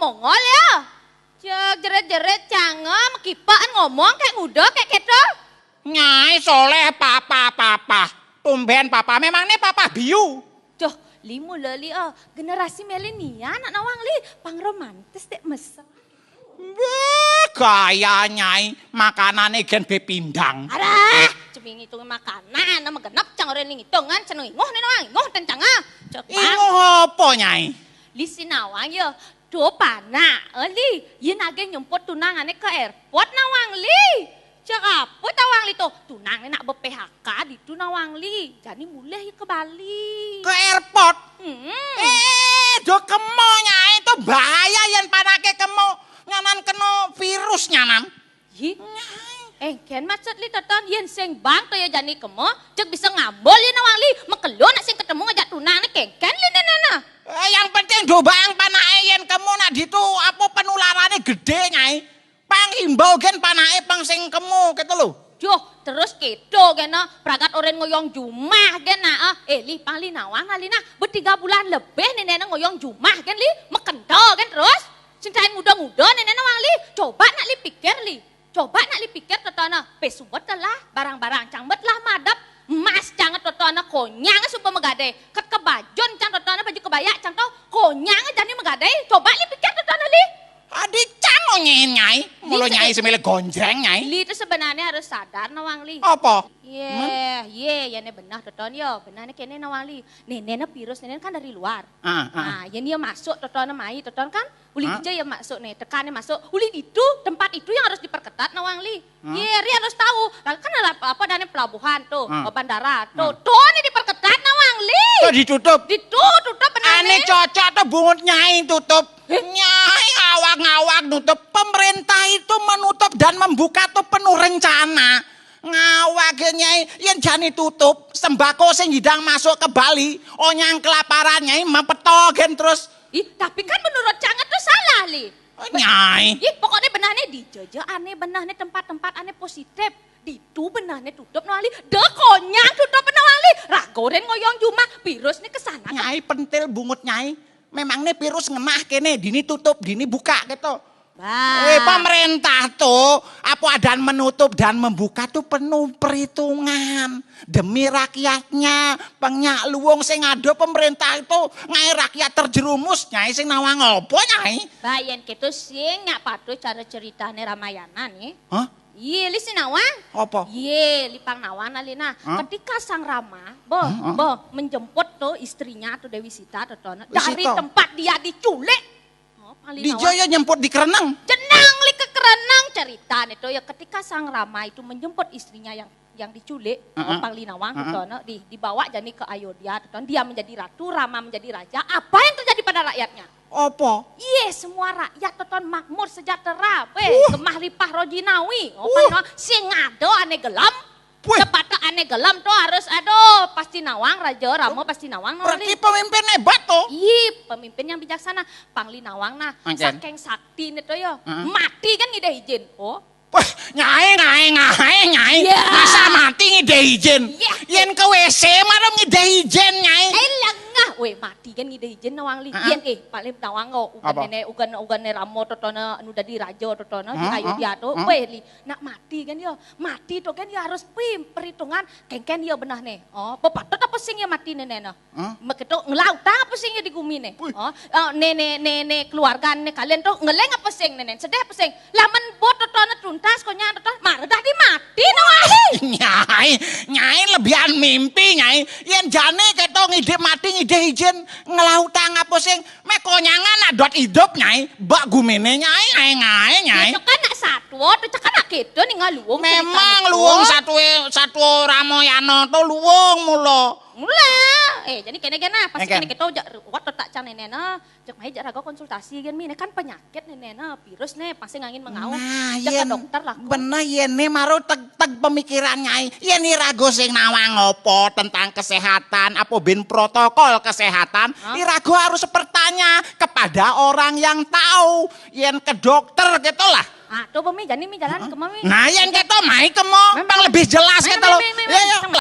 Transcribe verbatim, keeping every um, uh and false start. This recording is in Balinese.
Mongol ya. Cek jerit-jerit canga mekipakan ngomong kayak nguda kayak gitu. Nyai Soleh papa, papa. Tumben papa. Memangnya papa biu? Duh, li mula li ah. Generasi milenial nak nawang li. Pang romantis dek mesra. Wah, gaya nyai. Makanane gen bepindang. Alah, ceming itu makanan. Nama genep cang orang ini ngitungan. Cenung ingoh ni nawang. Ingoh ten canga. Cek pang. Ingoh apa nyai? Li si nawang ya. Duh panak, eh, li. Yen ageh nyemput tunangane ke airport nawang li. Cek apa tawang li tu? Tunang ni nak be-P H K ditu nawang li. Jani mulih ya ke Bali. Ke airport? Hmm. Eh, do kemo nyai tu bahaya yen panake kemo. Nyanan kena virus nyanan. Yi. Nyai. Eh, ken maksud li toton yen sing bang to ya jani kemo, cek bisa ngambol ya nawang li. Mekelo nak sing ketemu ngajak tunang ni kengken li nenena. Eh, yang penting do bang panake yen kemo nak ditu apa penularane gede nyai. Pang imbau gen panake pang sing kemo gitu lho. Duh, terus kedo gen ah. Pragat oren ngoyong jumah gen ah. Eh, li pang li nawang li nah. Bertiga bulan lebih nenena ngoyong jumah gen li. Mekento gen terus. Cintain nguda-nguda nenena wang li. Coba nak li pikir li. Coba nak li pikir totona. Pe subet telah, barang-barang cang bet lah madep. Emas cang totona konyang suba megade. Ket kebajun cang totona baju kebaya cang to konyang jani megade. Coba li pikir totona li. Adi cang onyen nyai. Mulo nyai semile gonjreng nyai. Li itu sebenarnya harus sadar nawang li. Apa? Ye, ye, ya ne benah toton yo. Benah ne kene nawang li. Nene ne virus nene kan dari luar. Ah, ah. Nah, ya ne masuk toton mai toton kan. Uli dija ya masuk ne, tekan ne masuk. Uli itu, tempat itu yang harus diperketat nawang li. Ye, ri harus tahu. Lah kan ada apa, apa dane pelabuhan tuh, bandara tuh. Tuh ne diperketat nawang li. Tuh ditutup. Ditu tutup benane. Ane cocok tuh bungut nyai tutup. Nyai ngawak-ngawak nutup. Pemerintah itu menutup dan membuka tuh penuh rencana. Ngawak ya nyai, yen jani tutup, sembako sing hidang masuk ke Bali, onyang kelaparan nyai, mapeto gen terus. Ih, tapi kan menurut canga tuh salah li. Oh, nyai. Ih, pokoknya benahnya dijaja ane benahnya tempat-tempat ane positif. Ditu benahnya tutup nawang li. Deh konyang tutup nawang li. Ragoren ngoyong jumah, virus nih kesana. Nyai pentil bungut nyai. Memang nih virus ngenah kene, dini tutup, dini buka gitu. Bah. Eh, pemerintah tuh apa adan menutup dan membuka tuh penuh perhitungan demi rakyatnya. Penyak luwung sing ada pemerintah itu ngae rakyat terjerumus nyai sing nawang apa nyai? Bah, yen gitu sing nyak patuh cara ceritane Ramayana nih. Hah? Iya, li si nawang. Apa? Iya, li pang nawang ali nah. Hah? Ketika Sang Rama, boh, boh, menjemput tuh istrinya tuh Dewi Sita tuh, tuh, dari tempat dia diculik. Oh, pang li nawang. Di Jaya nyemput di Kereneng. Jenang li ke Kereneng cerita nih tuh ya ketika Sang Rama itu menjemput istrinya yang yang diculik, oh, pang li nawang tuh, tuh, di, dibawa jani ke Ayodhya tuh, tuh, dia menjadi ratu, Rama menjadi raja. Apa yang terjadi pada rakyatnya? Apa? Iya, semua rakyat toton makmur sejahtera. Weh, gemah ripah rojinawi. Oh, pang nawang sing ada ane gelem. Weh. Cepata ane gelem tuh harus, aduh, pasti nawang raja, Rama pasti nawang nawang. Berarti pemimpin hebat tuh. Iya, pemimpin yang bijaksana. Pang li nawang nah. Saking sakti nih tuh ya. Mati kan ngideh izin. Oh. Wah, nyai, nyai, nyai, nyai. Iya. Masa mati ngideh izin? Iya. Yen ke W C malah ngideh izin, nyai. Eh, lengah. Weh, mati kan ngideh izin nawang li. Yen, eh, paling nawang kok. Ugan nene, ugan, ugan ne Rama totona, anu dadi raja totona, di Ayodhya tuh. Weh, li, nak mati kan ya. Mati tuh kan ya harus pim, perhitungan. Kengken ya benah ne. Oh, pepatut apa sing ya mati nene nah. Hah? Meketo ngelautang apa sing di gumi ne? Oh, eh, ne, ne, ne, ne keluarga ne kalian tuh ngeleng apa sing ne, ne? Sedih apa sing? Lamen bot totona tuntas konyang totona maredah di mati nawang li. Nyai, nyai lebihan mimpi nyai. Yen jane keto ngidih mati ngidih izin ngelautang apa sing? Me konyangan nak dot hidup nyai. Bak gumine nyai, nyai, nyai, nyai. Itu kan nak satwa, tuh cakap nak gitu nih ngaluwung. Memang luwung satwa, satwa Ramayana tuh luwung mula. Mula. Eh, jadi kene-kene pas kene kita jak ruwet tak cang nene nah. Jak mai jak raga konsultasi kan mi, ne kan penyakit nene nah, virus ne pasti ngangin mengau. Nah, jak ke dokter lah. Bener yen ne maro teg-teg pemikiran nyai. Yen ni raga sing nawang apa tentang kesehatan, apa bin protokol kesehatan, ni raga harus bertanya kepada orang yang tahu. Yen ke dokter gitu lah. Ah, tuh mi jani mi jalan ke mami. Nah, yen keto mai kemo, pang lebih jelas gitu loh. Ya, ya.